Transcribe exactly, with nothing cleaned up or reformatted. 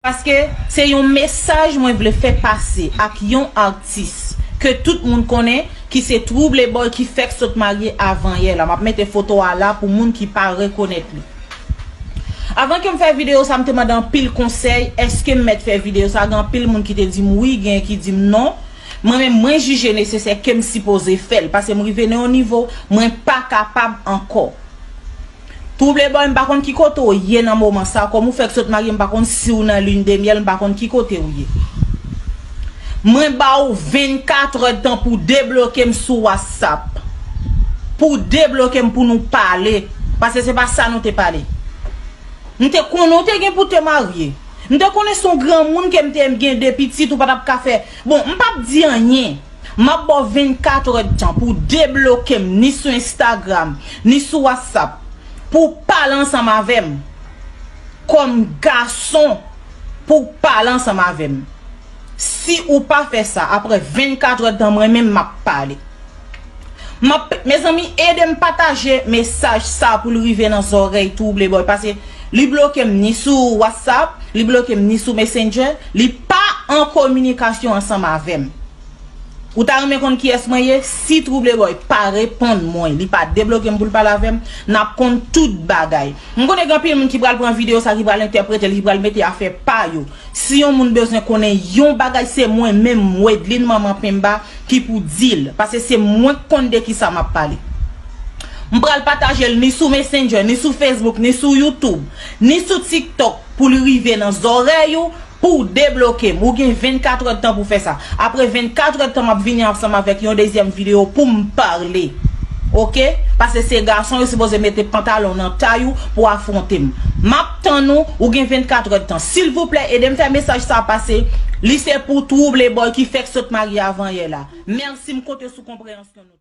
Paske se yon mesaj mwen vle fè pase ak yon atis ke tout moun konnen, ki se Trouble Boy, ki fèk sot marye avanyè la. M ap mete foto a la pou moun ki pa rekonèt li. Avan ke m fè videyo sa, m te mande anpil konsèy, èske m mèt fè videyo sa? Gen anpil moun ki te di m wi, gen ki di m non. Mwen menm, mwen jije nesesè ke m sipoze fè l, paske m rive nan yon nivo, mwen pa kapab ankò. Trouble Boy, m pa konn ki kote w ye nan moman sa, kòm ou fèk sot marye, m pa konn si w nan lune de miel, m pa konn ki kote w ye. Mwen ba w vennkat èdtan pou debloke m sou WhatsApp. Pou debloke m pou nou pale. Paske se pa sa nou te pale. M te konnen w te gen pou te marye. M te konnen se yon granmoun ke m te gen de pitit, ou pa t ap ka fè. Bon, m p ap di anyen. M ap ba w vennkat èdtan pou debloke m, ni sou Instagram, ni sou WhatsApp, pou w pale ansanm avè m. Kòm gason, pou w pale ansanm avè m. Si ou pa fè sa, apre vennkat èdtan, mwen menm m ap pale. M ap, mezanmi, ede m pataje mesaj sa pou l rive nan zòrèy Trouble Boy, paske li bloke m ni sou WhatsApp, li bloke m ni sou Messenger, li pa an kominikasyon ansanm avè m. Ou ta renmen konn kiyès mwen ye? Si Trouble Boy pa reponn mwen, li pa debloke m pou l pale avè m, n ap konn tout bagay. M konnen gen anpil moun ki pral pran videyo sa, ki pral entèprete l, ki pral mete afè pa yo. Si yon moun bezwen konnen yon bagay, se mwen menm, Wedline Manman Penba, ki pou di l. Paske se mwen k konn de kisa m ap pale. M pral pataje l ni sou Messenger, ni sou Facebook, ni sou YouTube, ni sou TikTok pou l rive nan zòrèy ou, pou w debloke m. Ou gen vennkat èdtan pou fè sa. Apre vennkat èdtan, m ap vini ansanm avèk yon dezyèm videyo pou m pale. Oke? Paske se gason yo sipoze mete pantalon nan tay ou pou afwonte m. M ap tann ou, ou gen vennkat èdtan. Silvouplè, ede m fè mesaj sa pase. Li se pou Trouble Boy ki fèk sot marye avanyè la. Mèsi, m konte sou konpreyansyon nou.